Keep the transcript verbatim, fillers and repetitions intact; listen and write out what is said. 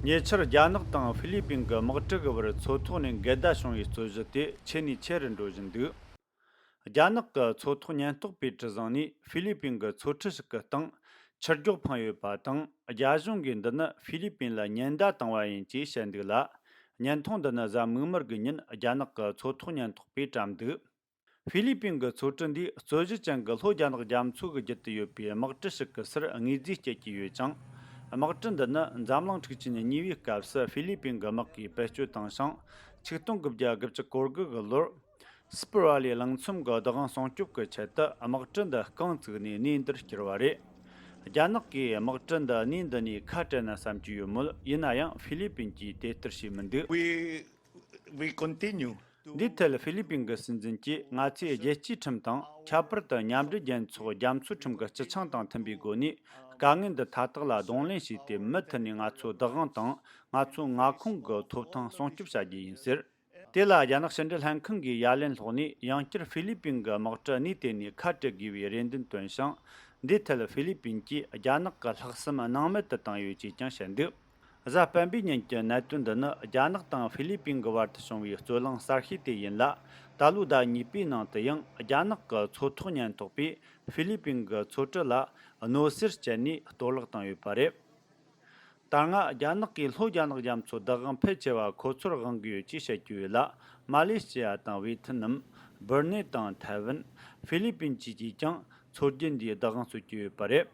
ཉེ་ཆར་རྒྱ་ནག་དང་ཧྥི་ལི་པིན་གྱི་དམག་གྲུ་གི་བར་མཚོ་ཐོག་ནས་འགལ་ཟླ་བྱུང་བའི་རྩོད་གཞི་དེ་ཆེ་ནས་ཆེ་རུ་འགྲོ་བཞིན་འདུག་རྒྱ་ནག་གི་མཚོ་ཐོག་ཉེན་རྟོག་པས་གྲུ་བཟུང་ནས་ཧྥི་ལི་པིན་གྱི་མཚོ་གྲུ་ཞིག་གི་སྟེང་ཆུ་རྒྱུག་འཕངས་ཡོད་པ་དང་། རྒྱ་གཞུང་གིས་འདི་ནི་ཧྥི་ལི་པིན་ལ་ཉེན་བརྡ་བཏང་བ་ཡིན་ཅེས་བཤད་འདུག་ལ། བརྙན་ཐུང་འདི་ནི་གཟའ་མིག་དམར་གྱི་ཉིན་རྒྱ་ནག་གི་མཚོ་ཐོག་ཉེན་རྟོག་པས་བཀྲམ་འདུག་ཧྥི་ལི་པིན་གྱི་མཚོ་གྲུ་འདིས་རྩོད་གཞི་ཅན་གྱི་ལྷོ་རྒྱ་ནག་རྒྱ་མཚོ་གི་རྒྱུད་དུ་ཡོད་པའི་དམག་གྲུ་ཞིག་གི་སར་དངོས་རྫས་སྐྱེལ་གྱི་ཡོད་ཅིང་། དམག་གྲུ་འདི་ནི་འཛམ་གླིང་འཁྲུག་ཆེན་གཉིས་པའི་སྐབས་སུ་ཧྥི་ལི་པིན་གྱི་དམག་གིས་བེད་སྤྱོད་བཏང་ཞིང་། ཆིག་སྟོང་དགུ་བརྒྱ་དགུ་བཅུ་གོ་དགུ་གི་ལོར། སི་པི་ར་ལི་གླིང་ཚོམ་གྱི་བདག་དབང་སྲུང་སྐྱོབ་ཀྱི་ཆེད་དུ་དམག་གྲུ་འདི་རྐང་བཙུགས་ནས་གནས་འདིར་བསྐྱུར་བ་རེད། རྒྱ་ནག་གིས་དམག་གྲུ་འདི་གནས་འདི་ནས་ཁ་བྲལ་ན་བསམ་གྱི་ཡོད་མོད། ཡིན་ན་ཡང་ཧྥི་ལི་པིན་གྱིས་དེ་ལྟར་བྱས་མི་འདུག We, we continue to འདིའི་ཐད་ཧྥི་ལི་པིན་གྱི་སྲིད་འཛིན་གྱིས། ང་ཚོས་རྒྱལ་སྤྱིའི་ཁྲིམས་དང་། ཁྱད་པར་དུ་མཉམ་འབྲེལ་རྒྱལ་ཚོགས་རྒྱ་མཚོའི་ཁྲིམས་ཀྱི་སྤྱི་ཆིངས་དང་མཐུན་པའི་སྒོ་ནས། དཀའ་ངལ་འདི་མཐའ་དག་ལ་གདོང་ལེན་བྱས་ཏེ། མུ་མཐུད་ནས་ང་ཚོའི་བདག་དབང་དང་། ང་ཚོའི་མངའ་ཁོངས་ཀྱི་ཐོབ་ཐང་སྲུང་སྐྱོབ་བྱ་རྒྱུ་ཡིན་ཟེར། དེ་ལ་རྒྱ་ནག་ཕྱི་འབྲེལ་ལྷན་ཁང་གིས་ཡ་ལན་སློག་ནས། ཡང་བསྐྱར་ཧྥི་ལི་པིན་གྱི་དམག་གྲུ་གནས་དེ་ནས་ཁ་བྲལ་དགོས་པའི་རེ་འདུན་བཏོན་ཞིང་། འདིའི་ཐད་ཧྥི་ལི་པིན་གྱིས་རྒྱ་ནག་གི་ལྷག་བསམ་སྣང་མེད་དུ་བཏང་ཡོད་ཅེས་ཀྱང་བཤད་འདུག་གཟའ་སྤེན་པའི་ཉིན་གྱི་གནད་དོན་འདི་ནི་རྒྱ་ནག་དང་ཧྥི་ལི་པིན་གྱི་བར་དུ་བྱུང་བའི་རྩོད་གླེང་གསར་ཤོས་དེ་ཡིན་ལ། ད་ལོའི་ཟླ་གཉིས་པའི་ནང་དུ་ཡང་རྒྱ་ནག་གི་མཚོ་ཐོག་ཉེན་རྟོག་པས་ཧྥི་ལི་པིན་གྱི་མཚོ་གྲུ་ལ་གནོད་འཚེར་བྱས་ནས་གཏོར་བརླག་བཏང་ཡོད་པ་རེད། ད་སྔ་རྒྱ་ནག་གིས་ལྷོ་རྒྱ་ནག་རྒྱ་མཚོའི་བདག་དབང་ཕལ་ཆེ་བ་ཁོ་ཚོར་དབང་གི་ཡོད་ཅེས་བཤད་ཀྱི་ཡོད་ལ། མ་ལེ་ཤི་ཡ་དང་ཝེ་ཐི་ནམ། སྦུར་ནེ་དང་ཐའེ་ཝན། ཧྥི་ལི་པིན་བཅས་ཀྱིས་ཀྱང་མཚོ་རྒྱུད་འདིའི་བདག་དབང་རྩོད་ཀྱི་ཡོད་པ་རེད།